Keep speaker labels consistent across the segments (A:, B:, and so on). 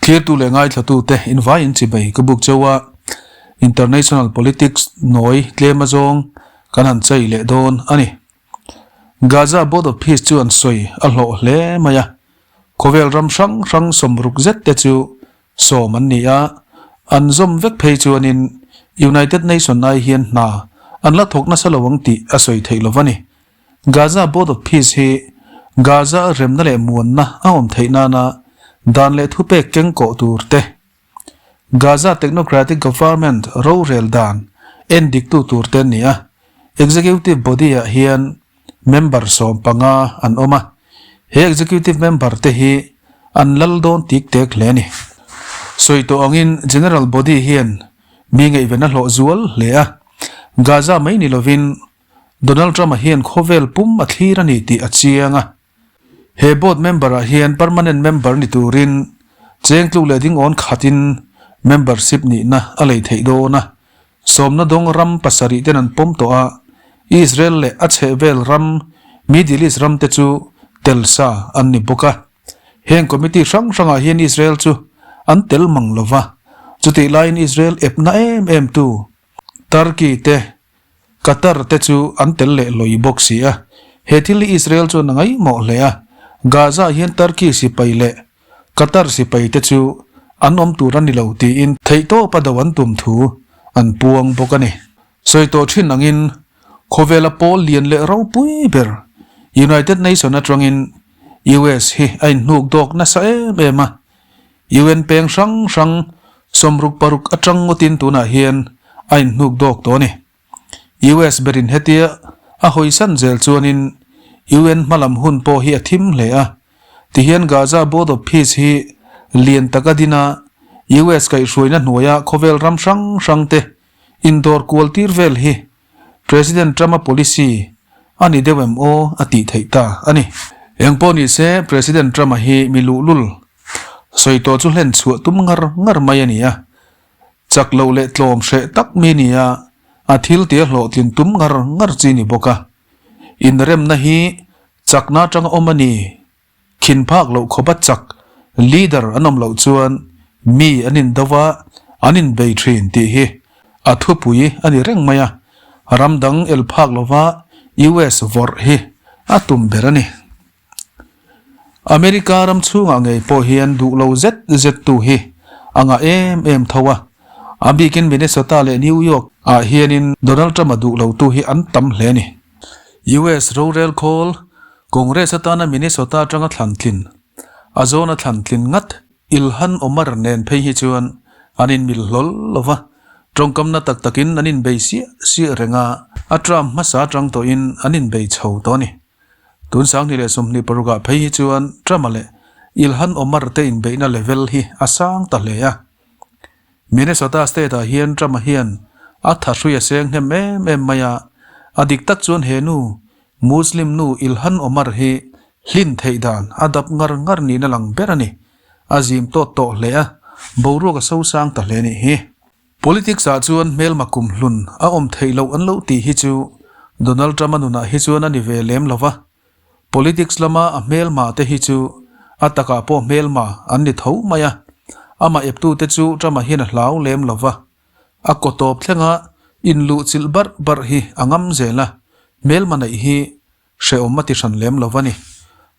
A: Thlirtu leh ngaithlatute invaiin chibai ka buk cheu a, International Politics nawi tlem azawng kan han chei leh dawn a ni. Gaza Board of Peace chu an sawi a hlawh hle mai a, khawvel ram hrang hrang sawmruk zet te chu sawm an ni a, an zawm vek phei chuanin United Nation ai hian hna an la thawk nasa lo ang tih a sawi theih lo va ni. Gaza Board of Peace hi Gaza remna leh muanna a awm theih nana dan leh thupek keng kawh tur te, Gaza Technocratic Government rorel dan en diktu tur te an ni a. Executive Body-ah hian member 15 an awm a, he executive member te hi an lal dawn tik tek hle a ni. Sawi tawh angin General Body hian mi ngaihven a hlawh zual hle a, Gaza mai ni lovin Donald Trump-a hian khawvel pum a thlir a ni tih a chiang a. He board member-ah hian permanent member ni turin cheng tluk leh dingawn khatin membership nihna a lei theih dawn a. Sawmna dawng ram pasarih ten an pawm tawh a, Israel leh a chhehvel ram Middle East ram te chu tel sa an ni bawk a. Heng committee hrang hrangah hian Israel chu an tel mang lo va, chutih laiin Israel epna em em tu Turkey te Qatar te chu an tel leh lawi bawk si a, he thil hi Israel chuan a ngaihmawh hle a, Gaza hian Turkey sipai leh Qatar sipai te chu an awm tur a ni lo tiin theihtawpa do an tum thu an puang bawk a ni. Sawi tawh thin angin khawvela pawl lian leh ropui ber United Nation atangin US hi a inhnuk dawk nasa em em a, UN peng hrang hrang 66 atang ngawtin tunah hian a inhnuk dawk tawh a ni. US berin hetia a hawisan zel chuanin UN hmalam hun pawh hi a thim hle a. Tihian Gaza Board of Peace hi lian taka dina US kaihhruaina hnuaia khawvel ram hrang hrang te indawr kual tir vel hi President Trump-a policy a ni deuh em aw a tih theih ta a ni. Engpawh ni se President Trump-a hi mi luhlul sawi tawh chu hlen chhuah tum ngar ngar mai a ni a. Chak loh leh tlawm hreh tak mi ni a, a thil tia hlawhtlin tum ngar ngar chi ni bawk a. Inremna hi chakna atanga awm a ni. Khin phak loh khawpa chak leader an awm loh chuan mi an indo va, an inbei thin tih hi a thupui a ni reng mai a. Ram dang el phak lova US vawrh hi a tum ber a ni. America ram chhungah ngei pawh hian duh lo zet zet tu hi a ngah em em tho a, a bikin Minnesota leh New York ah hianin Donald Trump a duh lo tu hi an tam hle a ni. US rorel khawl Congress atana Minnesota atanga thlan tlin, a zawna thlan tlin ngat Ilhan Omar nen phei hi chuan an inmil hlawl lo va, tawngkamna tak takin an inbei siah siah reng a, a term hmasa atang tawhin an inbei chho tawh a ni. Tun 2026 ah phei hi chuan Trump-a leh Ilhan Omar te inbeihna level hi a sang ta hle a. Minnesota state ah hian Trump-a hian a thahrui a seng hnem em em mai a, a dik tak chuan he nu Muslim nu Ilhan Omar hi hlin theih dan a dap ngar ngar niin a lang ber a ni. A zim tawt tawh hle a, boruak a sosang ta hle nih hi. Politics ah chuan hmelma kum hlun a awm theih loh an lo tih hi chu Donald Trump a nunah hi chuan a ni ve lem lo va. Politics lama a hmelma te hi chu a takah pawh hmelma an ni tho mai a. Amah eptute chu Trump-a hian a hlau lem lo va. A kaw tawp thlenga inluhchilh barh barh hi a ngam zel a, hmelma neih hi Hrehawm a ti hran lem lo va ni.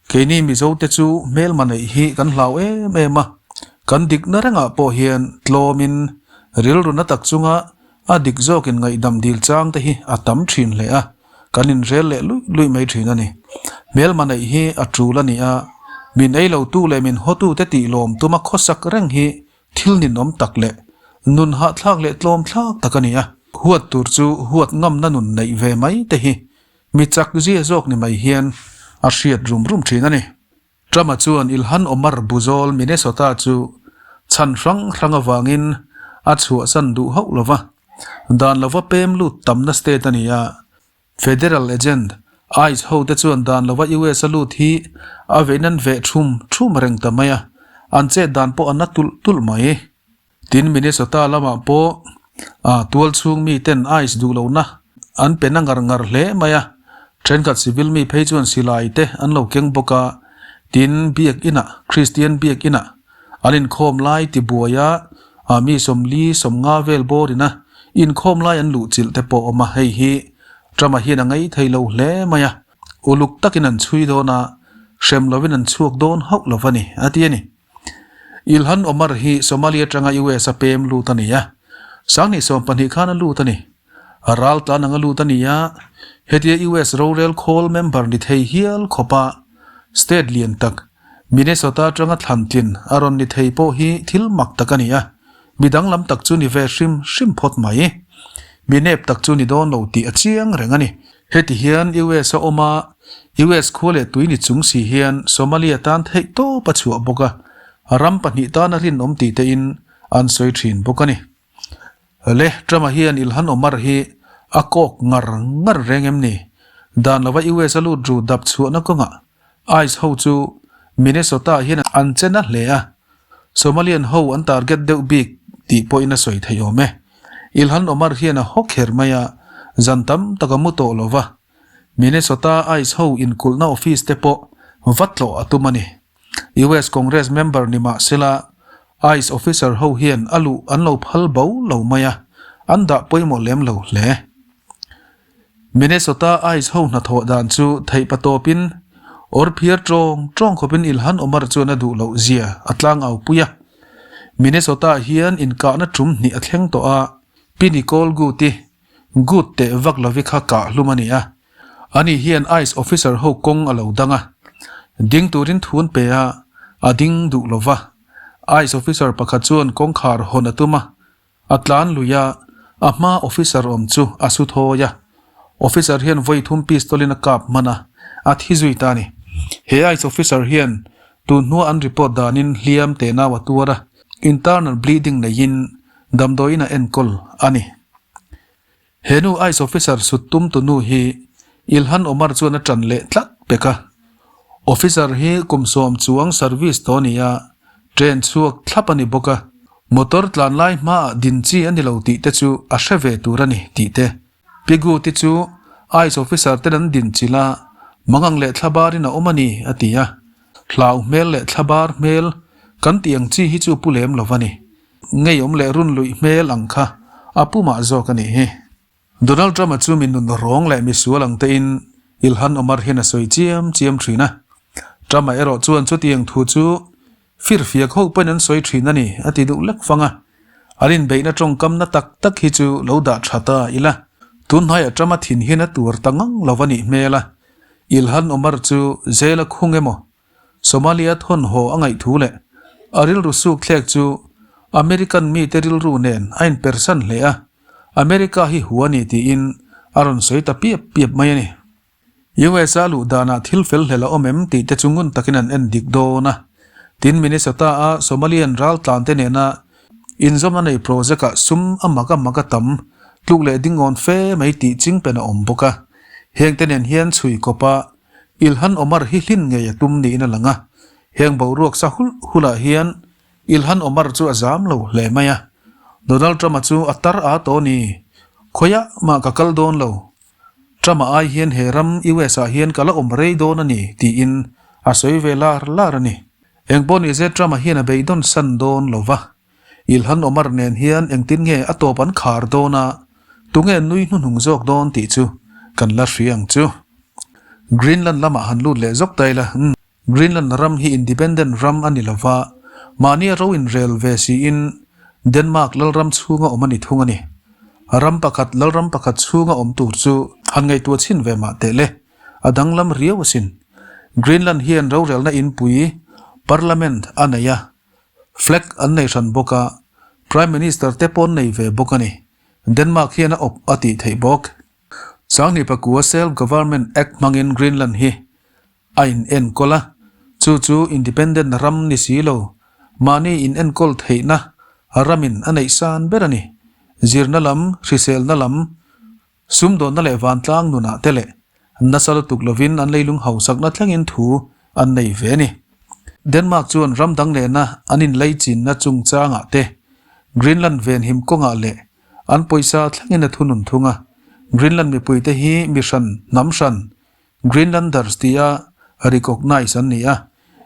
A: Keini Mizo te chu hmelma neih hi kan hlau em em a, kan dikna rengah pawh hian tlawmin rilru na tak chunga a dik zawkin ngaihdam dil chang te hi a tam thin hle a, kan inrel leh luih luih mai thin a ni. Hmelma neih hi a tul a ni a, min ei lotu leh min hawtute tih lawm tuma khawsak reng hi Thil ninawm tak leh nun hahthlak leh tlawmthlak tak a ni a, huat tur chu huat ngamna nun neih ve mai te hi mi chak zia zawk ni mai hian a hriat rum rum thin a ni. Trump-a chuan Ilhan Omar Buzawl Minnesota chu chhan hrang hrang avangin a chhuahsan duh hauh lo va, dan lova pem lut tamna state a ni a, Federal agent, ice ho te chuan dan lova US a lut hi a vein an veh thum thum reng ta mai a, an chet dan pawh a na tulh tulh mai. Tin, Minnesota lamah pawh a tual chhung mi ten ice duh lohna an pe na ngar ngar hle mai a, thenkhat civil mi phei chuan silai te an lo keng bawk a, tin, biak inah, Christian biak inah. An inkhawm lai tibuai a, mi 40, 50 vel bawrin a inkhawm lai an luhchilh te pawh a awm a, hei hi Trump-a hian a ngei thei lo hle mai a, uluk takin an chhui dawn a, hrem lovin an chhuak dawn hauh lo va ni, a ti a ni. Ilhan Omar hi Somalia atanga US a pem lut a ni a, 2020 khan a lut a ni. Ral tlan anga lut a ni a, hetia US rorel khawl member ni thei hial khawpa state lian tak Minnesota atanga thlan tlin a rawn ni thei pawh hi thil mak tak a ni a, mi danglam tak chu ni ve hrim hrim phawt mai. Mi nep tak chu ni dawn lo tih a chiang reng a ni. Heti hian US a awm a, US khua leh tui ni chung si hian Somalia tan theih tawp a chhuah bawk a, ram pahnih tan a rinawm tih tein an sawi thin bawk a ni. Le, Trump-a hian Ilhan Omar hi a kawk ngar ngar reng em ni? Dan lova US a lut ru dap chhuahna kawngah ICE ho chu Minnesota hian an che na hle a, Somalian ho an target deuh bik tih pawhin a sawi theih awm e. Ilhan Omar hian a haw kher mai a, zan tam tak a mu tawh lo va, Minnesota ICE ho inkulhna office te pawh va tlawh a tum a ni. US Congress member ni mah sela, ICE officer ho hian a luh an lo phal bo lo mai a, an dah pawimawh lem lo hle. Minnesota ICE ho hnathawh dan chu theih patawpin awr phiar tawng tawng khawpin Ilhan Omar chuan a duh loh zia a tlang au pui a. Minnesota hian inkahna tum hnih a thleng tawh a, Pi Nicole Good-i Good teh vak lovi kha kah hlum a ni a. Ani hian ICE officer ho kawng a lo dang a, ding turin thu an pe a, a ding duh lo va. ICE officer pakhat chuan kawngkhar hawn a tum a, a tlan lui a, a hma officer awm chu a su thawi a. Officer hian vawi thum pistol in a kap hman a, a thi zui ta a ni. He ICE officer hian tun hnua an report danin hliam teh nau a tuar a, internal bleeding neiin damdawiin a enkawl a ni. He nu ICE officer sut tum tu nu hi Ilhan Omar chuan a ṭan leh tlat pek a. Officer hi kum 10 chuang service tawh a ni a, train chhuak thlap a ni bawk a. Motor tlan lai hmaah din chi a ni lo tih te chu a hre ve tur a ni tih te. Pigu te chu ICE officer ten an din chilh a, mangang leh thlabarin a awm a ni a ti a. Hlau hmel leh thlabar hmel kan tih ang chi hi chu pu lem lo va ni. Ngeiawm leh run luih hmel ang kha a pumah zawk a nih hi. Donald Trump-a chu mi nun rawng leh mi sual ang tein Ilhan Omar hian a sawi chiam chiam thin a. Trump-a erawh chuan chutiang thu chu firfiak ho pawhin an sawi thin a ni a ti duh lek fang a. An inbeihna tawngkamna tak tak hi chu lo dah tha ta ila. Tunhnaiah Trump-a thin hian a tuar ta ngang lo a nih hmel a. Ilhan Omar chu jail a khung emaw Somalia thawnhaw a ngaih thu leh a rilru suk thlek chu American mite rilru nen a inpersan hle a, America hi hu a ni tiin a rawn sawi ta piap piap mai a ni. US a luh danah thil fel hlel a awm em tih te chu ngun takin an en dik dawn a, tin Minnesota a Somalian raltlante nena inzawmna nei project ah sum a mak a mak a tam tluk leh dingawn fe mai tih chingpen a awm bawk a, hengte nen hian chhui kawp a Ilhan Omar hi hlin ngei a tum niin a lang a, heng boruak sa hulh hulhah hian Ilhan Omar chu a zam lo hle mai a. Donald Trump-a chu a tar a tawh ni, khawiah mah ka kal dawn lo. Trump-a ai hian he ram US-ah hian ka la awm rei dawn a ni, tiin a sawi ve lar lar a ni. Engpawh ni se Trump-a hian a beidawn san dawn lo va, Ilhan Omar nen hian engtin nge a tawp an khar dawn a, tunge nui hnuhnung zawk dawn tih chu kan la hria ang chu. Greenland lamah han lut leh zawk ta ila, umm, Greenland ram hi independent ram a ni lova, mahnia ro inrel ve siin Denmark lalram chhunga awm a ni thung a ni. Ram pakhat lalram pakhat chhunga awm tur chu han ngaihtuah chhin ve mah teh le, a danglam riau asin. Greenland hian rorelna inpui, parliament, a nei a, Flag an nei hran bawk a, Prime Minister te pawh an nei ve bawk a ni. Denmark hian a awp a tih theih bawk. 2009 Self Government Act hmangin Greenland hi a in enkawl a, chu chu independent ram ni si lo, mahni in enkawl theihna ramin a neih san ber a ni. Zirna lam, hriselna lam, Sumdawnna leh vantlang nunah te leh nasa lutuk lovin an leilung hausakna thlengin thu an nei ve a ni. Denmark chuan ram dang nena an inleichinna chungchangah te, Greenland venhim kawngah leh an pawisa thlengin a thunun thung a. Greenland mipuite hi mi hran, hnam hran, Greenlanders tia recognise an ni a.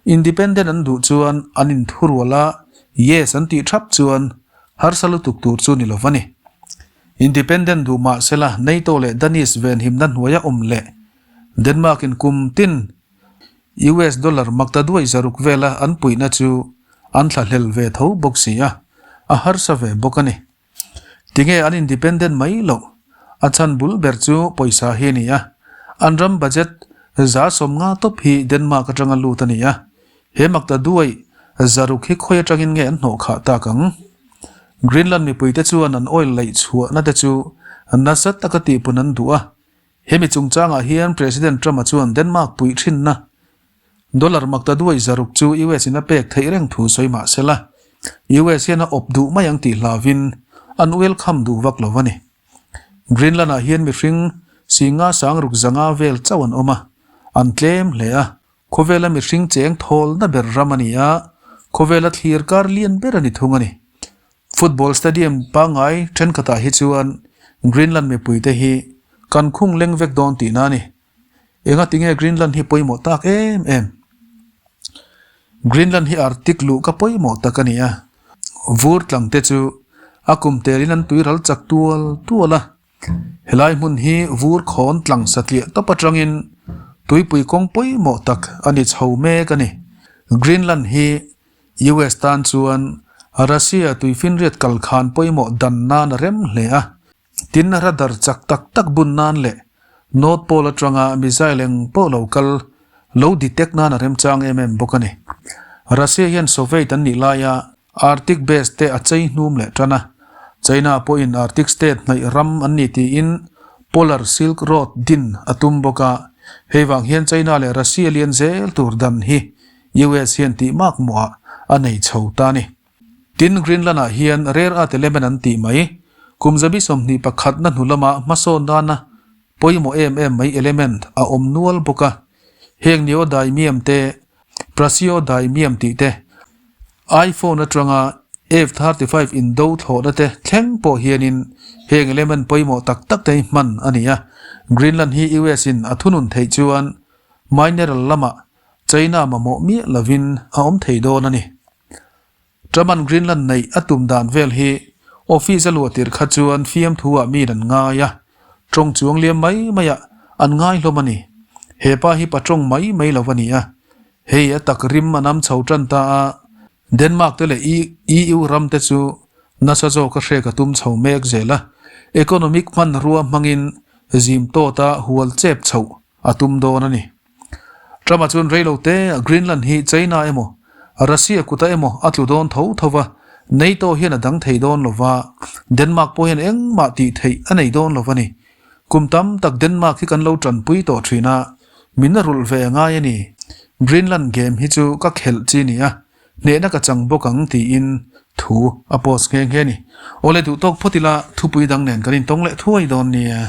A: Independent an duh chuan an inthurual a. Yes an tih thap chuan harsa lutuk tur chu ni lo va ni. Independent duh mah sela NATO leh Danish venhimna hnuaia awm leh Denmark in kum tin US dollar makta duai zaruk vela an puihna chu an thlahlel ve tho bawk si a, a harsa ve bawk a ni. Tinge an independent mai loh? A chhan bul ber chu pawisa hi a ni a, an ram budget 50% tawp hi Denmark atanga lut a ni a, he makta duai zaruk hi khawi atangin nge an hnawh khah tak ang? Greenland mipuite chuan an oil laih chhuahna te chu nasa taka tihpun an duh a, hemi chungchangah hian President Trump-a chuan Denmark puih thinna Dollar makta duai zaruk chu US in a pek theih reng thu sawi mah se la, US hian a awp duh mai ang tih hlauvin an welcome duh vak lo a ni. Greenland ah hian mihring singa sangruk zanga vel chauh an awm a, an tlem hle a, khawvela mihring cheng thawlna ber ram a ni a, khawvela thlir kar lian ber a ni thung a ni. Football stadium pangngai thenkhatah hi chuan Greenland mipuite hi kan khung leng vek dawn tihna a ni. Enga tinge Greenland hi pawimawh tak em em? Greenland hi Arctic luh ka pawimawh tak a ni a. Vur tlang te chu a kum telin an tui ral chak tual tual a. Helai hmun hi vur khawn tlang satliah tawp atangin tuipui kawng pawimawh tak a ni chho mek a ni. Greenland hi US tan chuan Russia tuifinriat kalkhan pawimawh dan nan a rem hle a. Tin, radar chak tak tak bun nan leh North Pole atanga missile eng pawh lo kal lo detect nan a remchang em em bawk a ni. Russia hian Soviet an nih laia Arctic base te a chei hnum leh tan a, China pawhin Arctic state hnaih ram an ni tiin Polar Silk Road din a tum bawk a, hei vang hian China leh Russia lian zel tur dan hi US hian tih mak muah a nei chho ta a ni. Tin, Greenland ah hian rare earth element an tih mai, kum 21 na hnu lama hmasawn nana pawimawh em em mai element a awm nual bawk a, heng neodymium te, praseodymium tih te, iPhone atanga F-35 indo thlawhna te thleng pawh hianin heng element pawimawh tak tak te hi hman a ni a, Greenland hi US in a thunun theih chuan mineral lamah China mamawh miah lovin a awm thei dawn a ni. Truman Greenland neih a tum dan vel hi office a luah tirh kha chuan fiamthu ah miin an ngai a, tawng chuang liam mai mai ah an ngai hlawm a ni. He pa hi pa tawng mai mai lo a ni a, hei a tak rim a nam chho tan ta a, Denmark te leh EU ram te chu nasa zawk a hrek a tum chho mek zel a, economic hmanrua hmangin zim tawt a hual chep chhoh a tum dawn a ni. Trump-a chuan rei lo te Greenland hi China emaw Russia kuta emaw a tlu dawn tho tho va, NATO hian a dang thei dawn lo va, Denmark pawh hian engmah tih theih a nei dawn lo va ni. Kum tam tak Denmark hi kan lo tanpui tawh thin a, min a rulh ve a ngai a ni. Greenland game hi chu ka khelh chi nia, hnehna ka chang bawk ang tiin thu a post nghe nghe a ni. Awle duh tawk phawt ila thupui dang nen kan intawng leh thuai dawn nia.